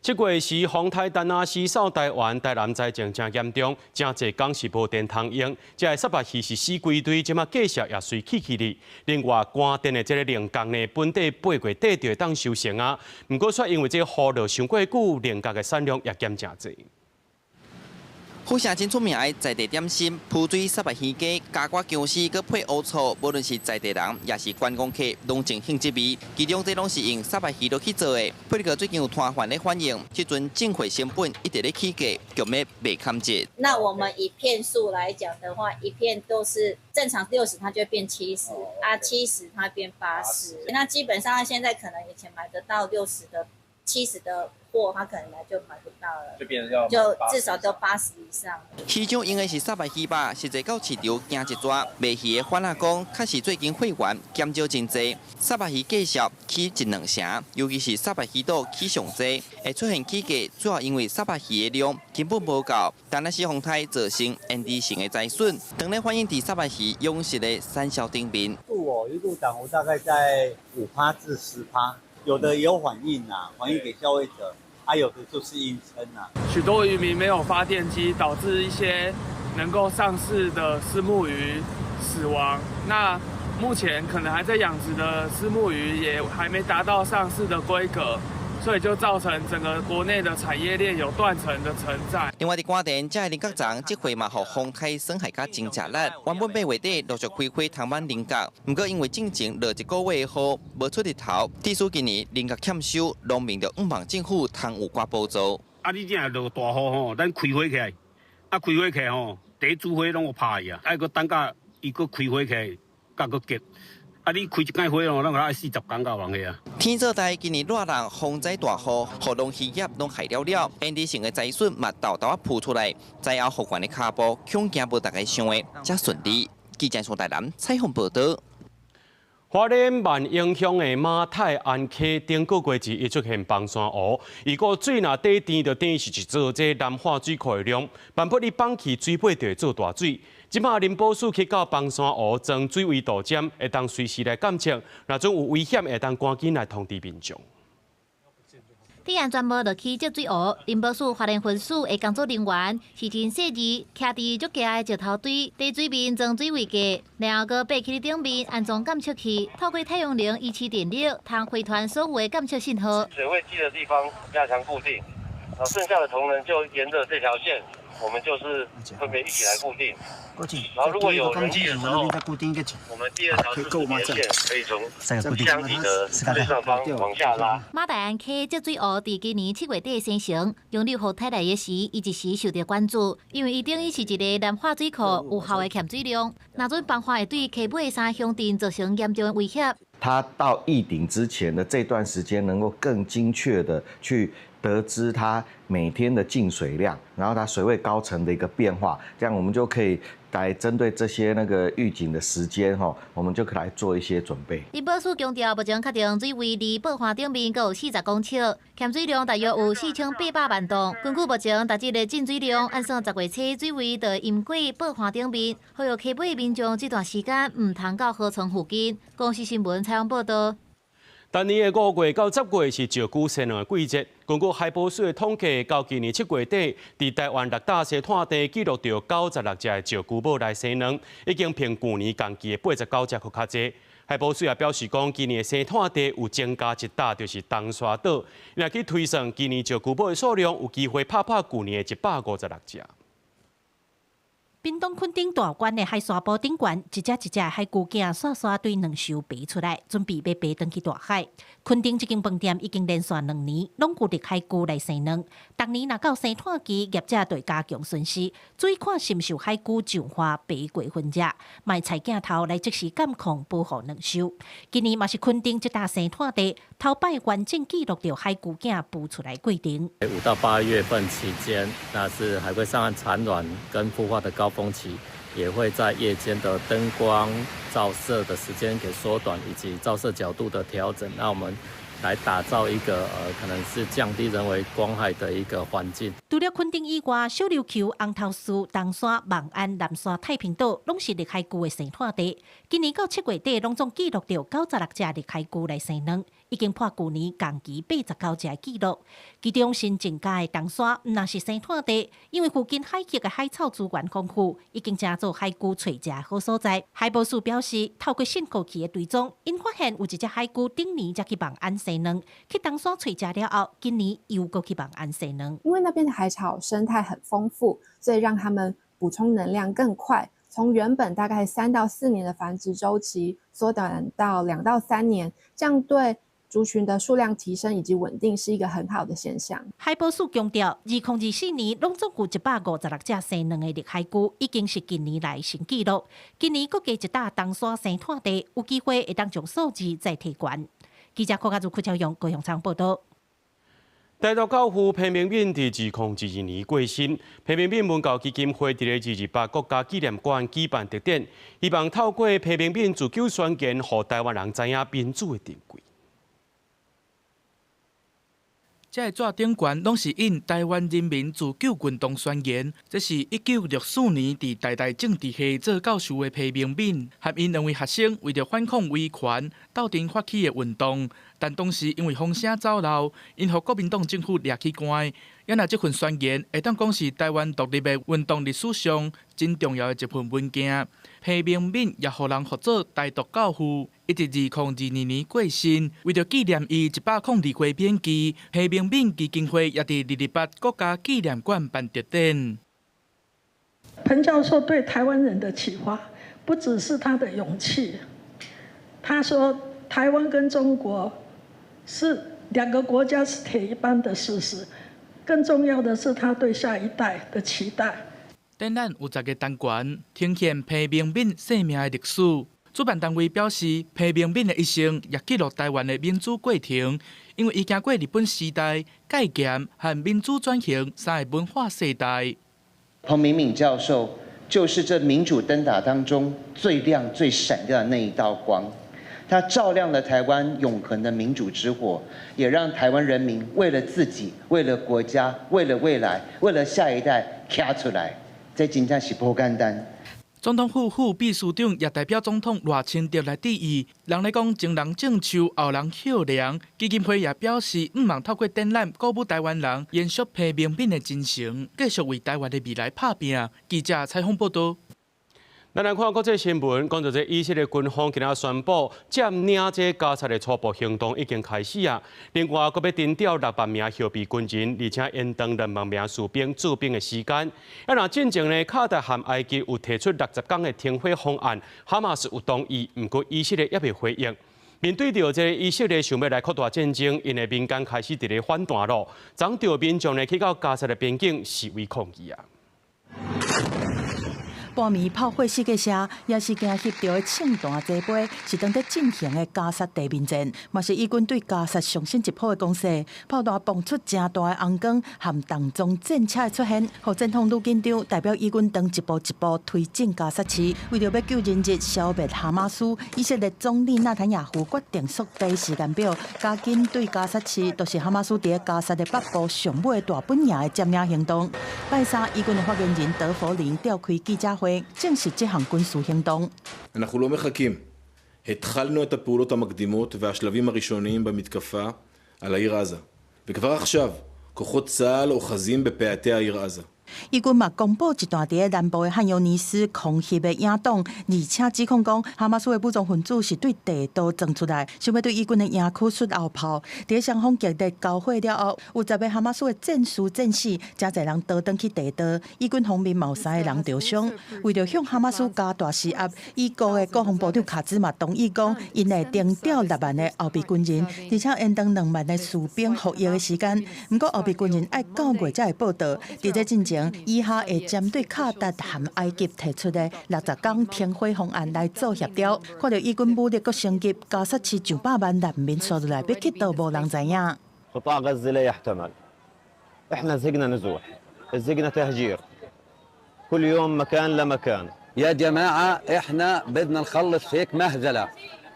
這月時風颱丹娜絲掃台灣，台南災情誠嚴重，誠濟工是無電通用。這个虱目魚是死規堆，這馬價數也隨起去哩。另外，關電的這个菱角呢，本底8月底就會當收成啊。毋過卻因為這个雨落傷過久，菱角的產量也減誠濟。府城真出名的在地點心，浮水虱目魚羹，加掛薑絲，閣配烏醋，無論是在地人，抑是觀光客，攏真興這味。其中這攏是用虱目魚落去做的。不過最近有攤販咧反映，這陣進貨成本一直咧起價，強欲賣坎折。那我們以片數來講的話，一片都是正常60，它就變70，啊70它變80。那基本上現在可能以前買得到60的、70的貨，他可能來就買不到了，就變成要就至少都80以上。市場用的是虱目魚肉，實際到市場行一逝，賣魚的販仔講，確實最近貨源減少真濟，虱目魚價數起一兩成，尤其是虱目魚肚起上濟，會出現起價，主要因為虱目魚的量根本無夠。但那是風颱造成延遲性的災損，當咧反映佇虱目魚養殖的產銷頂面。度哦，一度漲幅大概在5%至10%。有的有反應啊，反映給消費者，啊，有的就是硬撐啊。許多漁民沒有發電機，導致一些能夠上市的虱目魚死亡。那目前可能還在養殖的虱目魚也還沒達到上市的規格，所以就造成整個國內的產業鏈有斷層的存在。另外，佇關田，這个菱角欉這回嘛，予風颱損害甲真吃力。原本8月底陸續開花通滿菱角，毋過因為進前落一個月的雨，無出日頭，致使今年菱角欠收，農民就向望政府通有寡補助。啊，你這落大雨吼，咱開花起來，啊開花起來吼，第一主花攏有拍去啊，愛閣等甲伊閣開花起來，甲閣結。啊！你開一間花哦，攏愛40工到人個啊。天做代今年熱人風災大雨，予農漁業攏害了了，延遲性的災損嘛，沓沓仔浮出來，災後復原的跤步恐驚無大家想的遮順利。記者從台南採訪報導。花蓮萬榮鄉的馬太鞍溪頂個月一出現崩山湖，如果水若底甜，就等於是一座這南化水庫的量，萬不你放棄水尾就會做大水。這馬林保署去到崩山湖裝水位度針，會當隨時來監測，若準有危險，會當趕緊來通知民眾。佇安全帽落去積水湖，林保署花蓮分署的工作人員是真細緻，徛佇足高的石頭堆，佇水面裝水位計，然後閣爬起頂面安裝監測器，透過太陽能維持電力，通回傳所有的監測信號。水位計的地方加強固定，然後剩下的同仁就沿着這條線，我們就是分別一起來固定。然後如果有人力的時候，我們第二條是連線，可以從箱體的最上方往下拉。馬大安溪積水湖佇今年7月底生成，湧入雨台來的時，伊一時受著關注，因為伊等於是一个南化水庫有效的潛水量，若準崩岸會對溪尾三鄉鎮造成嚴重的威脅。它到溢頂之前的這段時間，能夠更精確的去得知它每天的進水量，然後它水位高程的一個變化，這樣我們就可以來針對這些那個預警的時間，吼，我們就可以來做一些準備。林保署強調，目前確定水位佇報岸頂面閣有40公尺，潛水量大約有4800萬噸。根據目前逐日的進水量，按算10月初水位就會淹過報岸頂面，呼籲溪尾民眾這段時間毋通到河床附近。公視新聞採訪報導。逐年的5月到10月是石龜生卵的季節。根據海保署的統計，到今年7月底，佇台灣六大生湠地記錄著96隻的石龜母來生卵，已經比舊年同期的89隻閣較濟。海保署也表示講，今年的生湠地有增加一搭，就是東沙島。若去推算，今年石龜母的數量有機會拍破舊年的156隻。屏東墾丁大觀的海沙埔頂懸，一隻一隻海龜囝煞煞對卵巢爬出來，準備欲爬轉去大海。墾丁這間飯店已經連續2年攏有綠海龜來生卵，逐年若到生湠期，業者就會加強巡視，注意看是毋是有海龜上岸爬過分隻，嘛會採鏡頭來即時監控保護卵巢。今年嘛是墾丁這搭生湠地頭擺完整記錄著海龜囝孵出來過程。 5到8月份期間，那是海龜上岸產卵跟孵化的高峰期，也會在夜間的燈光照射的時間給縮短，以及照射角度的調整。那我們來打造一個可能是降低人為光害的一個環境。除了墾丁以外，小琉球、紅頭嶼、東沙、望安、南沙、太平島，攏是綠海龜的生湠地。今年到7月底，攏總記錄著96隻綠海龜來生卵，已經破舊年同期89隻的紀錄。其中新增加的東沙，毋但是生湠地，因為附近海域的海草資源豐富，已經成做海龜揣食好所在。海保署表示，透過信號器的追蹤，𪜶發現有一隻海龜頂年才去望安生卵，去東沙揣食了後，今年又閣去望安生卵。因為那邊的海草生態很豐富，所以讓他們補充能量更快。從原本大概3到4年的繁殖週期，縮短到2到3年，這樣對族群的數量提升以及穩定是一個很好的現象。海保署強調，2024年攏總有156隻生卵的綠海龜，已經是近年來新紀錄。今年閣加一搭東沙生湠地，有機會會當將數字再提懸。記者郭家如、柯超勇、高雄倉報道。台獨教父彭明敏佇2022年過身，彭明敏文教基金會佇咧228國家紀念館舉辦特展，希望透過彭明敏自救宣言，予台灣人知影民主的珍貴。這个紙頂懸攏是印台灣人民自救運動宣言，這是1964年佇台大政治系做教授的彭明敏，和𪜶兩位學生為著反抗威權鬥陣發起的運動，但當時因為風聲走漏，𪜶予國民黨政府掠去關。也若這份宣言會當講是台灣獨立的運動歷史上真重要的一份文件。彭明敏也予人號做台獨教父，伊佇2022年過身，為著紀念伊102歲扁期，彭明敏基金會也佇228國家紀念館辦特展。彭教授對台灣人的啟發，不只是他的勇氣。他說，台灣跟中國是兩個國家是鐵一般的事實。更重要的是，他對下一代的期待。展覽有10個單元，呈現彭明敏生命的歷史。主辦單位表示，彭明敏的一生也記錄台灣的民主過程，因為伊經過日本時代、戒嚴和民主轉型三个文化世代。彭明敏教授就是這民主燈塔當中最亮、最閃亮的那一道光。他照亮了台灣永恆的民主之火，也讓台灣人民為了自己、為了國家、為了未來、為了下一代，站出來，這真正是無簡單。總統府副秘書長也代表總統賴清德來致意。人咧講前人種樹，後人乘涼。基金會也表示，向望透過展覽鼓舞台灣人延續彭明敏的精神，繼續為台灣的未來拍拚。記者採訪報道。咱來看國際新聞，講到這以色列軍方今仔宣布佔領這加薩的初步行動已經開始啊。另外，閣欲徵調6萬名後備軍人，而且延長2萬名士兵駐兵的時間。啊，若進前呢，卡達和埃及有提出60天的停火方案，哈馬斯有同意，毋過以色列猶未回應。面對著這以色列想欲來擴大戰爭，𪜶的民間開始佇咧反彈囉，昨著民眾呢去到加薩的邊境示威抗議啊。半暝炮火四界聲，也是驚翕著的聖誕祭杯，是當佇進行的加薩地面戰，嘛是以軍對加薩上新一波的攻勢。炮彈爆出誠大的紅光，和重裝戰車的出現，予戰況愈緊張，代表以軍當一步一步推進加薩市。為著欲救人質、消滅哈馬斯，以色列總理納坦雅胡決定縮短時間表，加緊對加薩市，就是哈馬斯佇加薩的北部上尾大本營的佔領行動。拜三，以軍的發言人德弗林召開記者會，證實這項軍事行動。אנחנו לא מחכים. התחלנו את הפעולות המקדימות והשלבים הראשוניים במתקפה על העיר עזה. וכבר עכשיו, כוחות צה"ל אוחזים בפאתי העיר עזה. 以軍嘛公布一段佇南部的漢尤尼斯空襲的影檔，而且指控講哈馬斯的武裝分子是對地道鑽出來，想欲對以軍的營區出後炮。佇雙方激烈交火了後，有十个哈馬斯的戰士戰死，誠濟人逃轉去地道。以軍方面嘛有三个人著傷。為著向哈馬斯加大施壓，以國的國防部長卡茲嘛同意講，𪜶會徵調六萬个後備軍人，而且延長兩萬个士兵服役的時間。毋過後備軍人愛九月才會報到。佇這進前，以哈會針對卡達和埃及提出的六十天停火方案來做協調。看著以軍武力閣升級，加薩市上百萬難民紲落來欲去佗無人知影。 قطاع غزة لا يحتمل. احنا زهقنا نزوح، زهقنا تهجير. كل يوم مكان لمكان. يا جماعة احنا بدنا نخلص هيك مهزلة.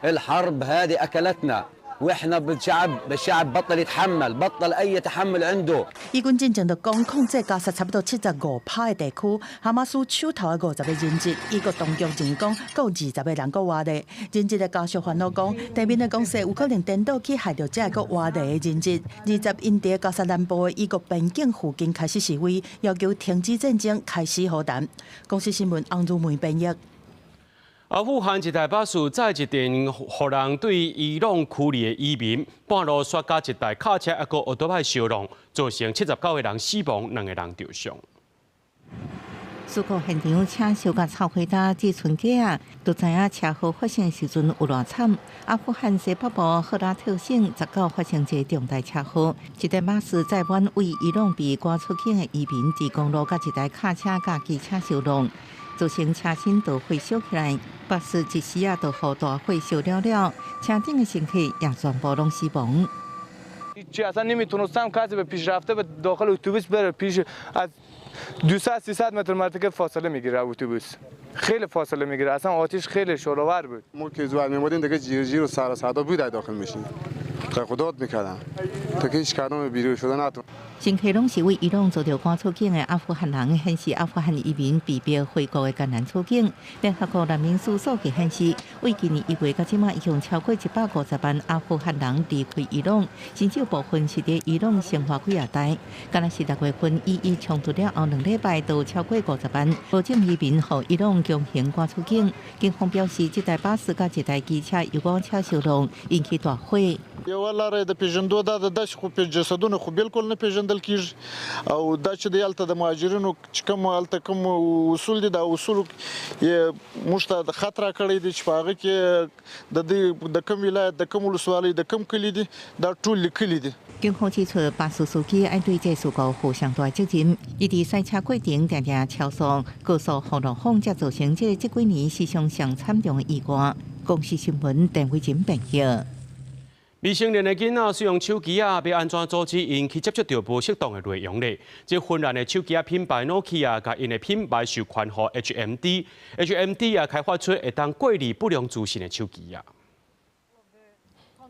الحرب هذه أكلتنا. واحنا بالشعب الشعب بطل يتحمل بطل اي تحمل عنده。以軍進前就講控制加薩差不多七十五趴的地區，哈馬斯手頭的五十个人質，以國當局認為講，閣有二十个人閣活咧。人質的家屬煩惱講，地面的攻勢有可能顛倒去害著這个閣活咧的人質。二十𪜶佇加薩南部的以國邊境附近開始示威，要求停止戰爭，開始和談。公視新聞洪如梅編譯。阿富汗一台巴士載一陣予人對伊朗驅離的移民，半路煞共一台卡車抑閣歐多擺相撞，造成七十九个人死亡，兩个人著傷。事故現場車燒甲臭火焦，這賰家仔就知影車禍發生時陣有偌慘。阿富汗西北部赫拉特省十九發生這個重大車禍，一台巴士載滿對伊朗被趕出境的移民，佇公路佮一台卡車佮機車相撞，造成車身都火燒起來，巴士一時仔就予大火燒了了，車頂的乘客也全部攏死亡。 هیچی اصلا نمیتونستم کسی به پیشرفته به داخل اتوبوس بره پیش از 200 300 متر مرتکب فاصله میگیره اتوبوس خیلی فاصله میگیره اصلا آتیش خیلی شعله‌ور بود. ما که زوال میمودیم دیگه جیر جیر و سر صدا بود داخل میشین خدات میکردن تا که هیچ کدام بیرون شده نتون 乘客攏是對伊朗遭著趕出境的阿富汗人，顯示阿富汗移民被逼回國的艱難處境。聯合國難民署數據顯示，對今年一月到這馬，已經超過一百五十萬阿富汗人離開伊朗，甚至有部分是佇伊朗生活幾仔代。敢若是六月份以伊衝突了後兩禮拜，就超過五十萬無證移民予伊朗強行趕出境。警方表示，這台巴士佮一台機車遊覽車相撞，引起大火。 یوه لاره د پیژندو دا ده داسې خو جسدونه خو بالکل نه پیژندل کیږي او دا چې د هلته د مهاجرینو چې کوم هلته کوم اصول دي دا اصول یې موږ ته د خط راکړی دی چې په هغه کې د دې د کوم ولایت د کوم ولسوالۍ د کوم کلي دي دا ټول لیکلي دي。警方指出，巴士司機愛對這事故負上大責任。伊佇賽車過程定定超速，高速予路況，才造成這這幾年史上上慘重的意外。公視新聞鄧慧珍編譯。未成年的囡仔使用手機仔，欲按怎阻止𪜶去接觸著無適當的內容咧？這芬蘭的手機仔品牌 Nokia 共𪜶的品牌授權予 HMD，HMD 也開發出會當過濾不良資訊的手機仔。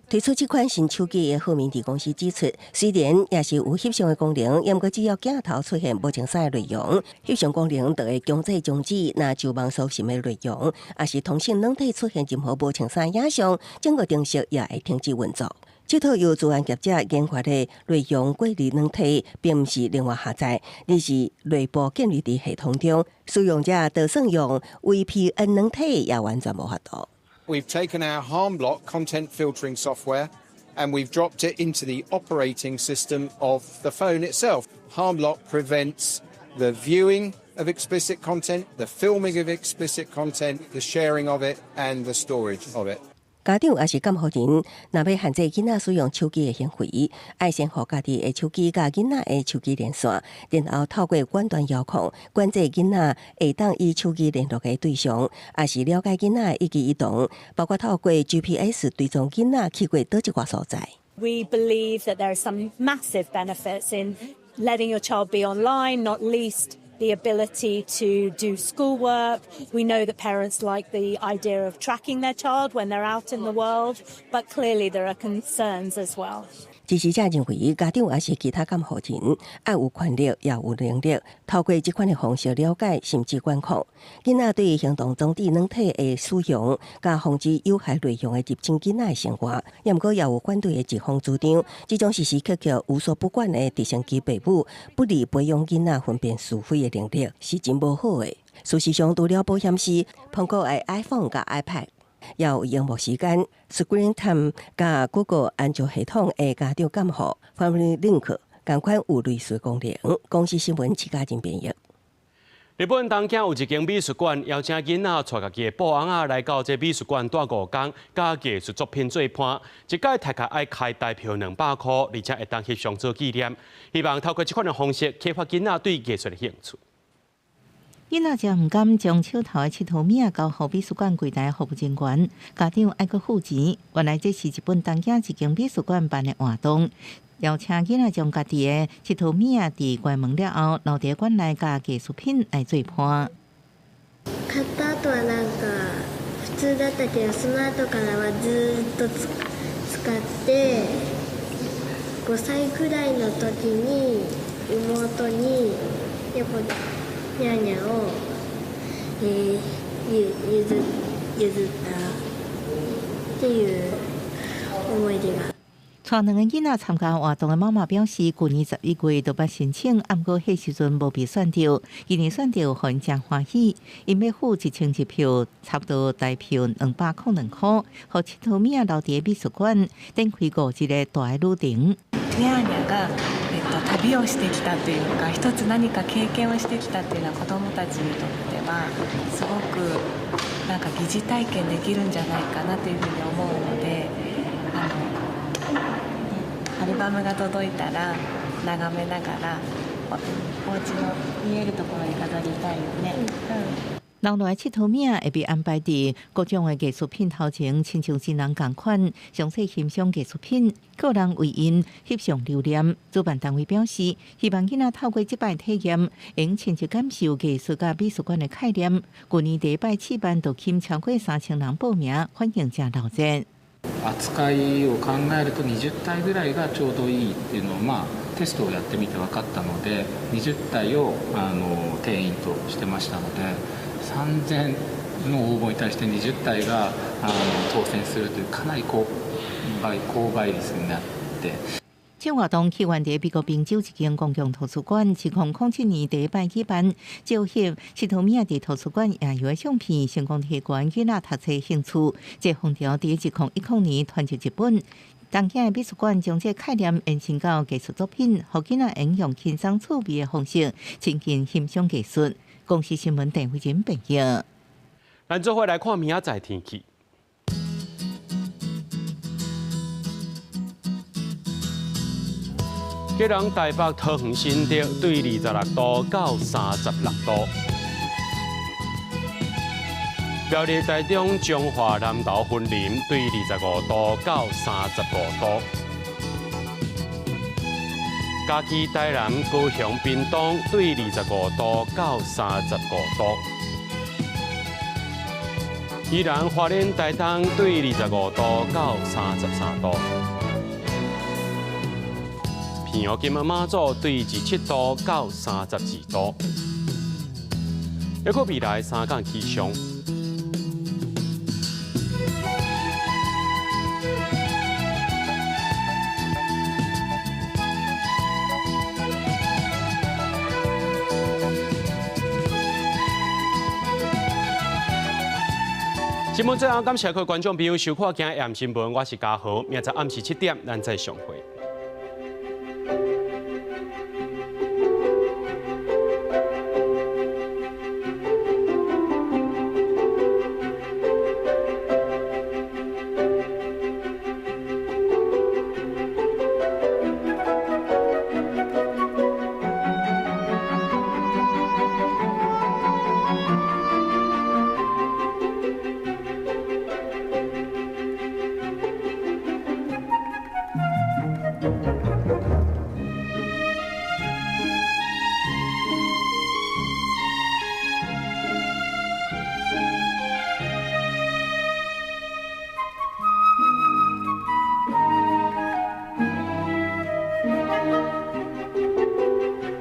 推出這款新手機的浩明治公司指出，雖然也是有翕相的功能，毋過只要鏡頭出現無凊彩的內容，翕相功能就會強制終止。若上網搜尋的內容，抑是通訊軟體出現任何無凊彩影像，整個程式也會停止運作。這套由資安業者研發的內容過濾軟體，並毋是另外下載，而是內部建立佇系統中，使用者就算用 VPN 軟體也完全無法度。 We've taken our HarmBlock content filtering software and we've dropped it into the operating system of the phone itself. HarmBlock prevents the viewing of explicit content, the filming of explicit content, the sharing of it, and the storage of it. 家長抑是監護人，若欲限制囡仔使用手機的行為，愛先予家己的手機佮囡仔的手機連線，然後透過遠端遙控，管制囡仔會當以手機聯絡的對象，抑是了解囡仔的一舉一動，包括透過 GPS 追蹤囡仔去過佗一寡所在。 We believe that there are some massive benefits in letting your child be online, not least the ability to do schoolwork. We know that parents like the idea of tracking their child when they're out in the world, but clearly there are concerns as well. 支持者認為，家長抑是其他監護人愛有權力，也有能力，透過這款的方式了解甚至管控囡仔對行動裝置軟體的使用，佮防止有害內容的入侵囡仔的生活。也毋過也有反對的一方主張，這種時時刻刻無所不管的直升機爸母，不利培養囡仔分辨是非的能力，是真無好的。事實上，除了保險絲，蘋果的 iPhone 佮 iPad 也有螢幕時間、Screen Time 佮 Google 安卓系統的家長監護 Family Link，仝款有類似功能。公視新聞徐家仁編譯。日本東京有一間美術館，邀請囡仔帶家己的布翁仔來到這美術館蹛五工，佮藝術作品做伴。一屆大概愛開台票200箍，而且會當翕相做紀念。希望透過這款的方式，啟發囡仔對藝術的興趣。囡仔誠毋甘將手頭的𨑨迌物仔交予美術館櫃台服務人員，家長愛閣付錢。原來這是日本東京一間美術館辦的活動，邀請囡仔將家己的𨑨迌物仔佇關門了後，留佇館內佮藝術品來做伴。買った後はなんか普通だったけど、その後からはずっと使って5歳くらいの時に妹にやっぱニャーニャを譲ったっていう思い出が。帶兩個囡仔參加活動的媽媽表示，舊年11月就捌申請，毋過彼時陣無被選著，今年選著，予𪜶誠歡喜。𪜶欲付1000一票，差不多台票202箍，予𨑨迌物仔留佇美術館，展開5日的大旅程。ニャーニャが旅をしてきたというか、一つ何か経験をしてきたっていうのは子どもたちにとってはすごくなんか疑似体験できるんじゃないかなというふうに思うので、アルバムが届いたら眺めながらお家の見えるところに飾りたいよね。留落來𨑨迌物仔會被安排佇各種的藝術品頭前，親像真人仝款，詳細欣賞藝術品，個人為𪜶翕相留念。主辦單位表示，希望囡仔透過這擺體驗，會親自感受藝術佮美術館的概念。舊年第一擺試辦就吸引超過3000人報名，反應誠熱烈。扱いを考えると20体ぐらいがちょうどいいっていうのを、テストをやってみて分かったので、20体を定員としてましたので、3000の応募に対して20体が当選するというかなり高倍率になって。這活動起源佇美國賓州一間公共圖書館，2007年第一擺舉辦，照翕𨑨迌物仔佇圖書館夜遊的相片，成功提懸囡仔讀冊興趣。這風潮佇2010年傳入日本，東京的美術館將這概念延伸到藝術作品，予囡仔會用輕鬆趣味的方式親近欣賞藝術。公視新聞鄧慧仁編譯。咱做伙來看明仔載天氣。基隆、台北、桃園、新竹對26度到36度。苗栗、台中、彰化、南投、雲林對25度到35度。嘉義、台南、高雄、屏東對25度到35度。宜蘭、花蓮、台東對25度到33度。澎湖、金門、馬祖對27度到32度。抑閣未來三工氣象。新聞最後感謝各位觀眾朋友收看今日的新聞，我是嘉豪，明仔暗時7點，咱再相會。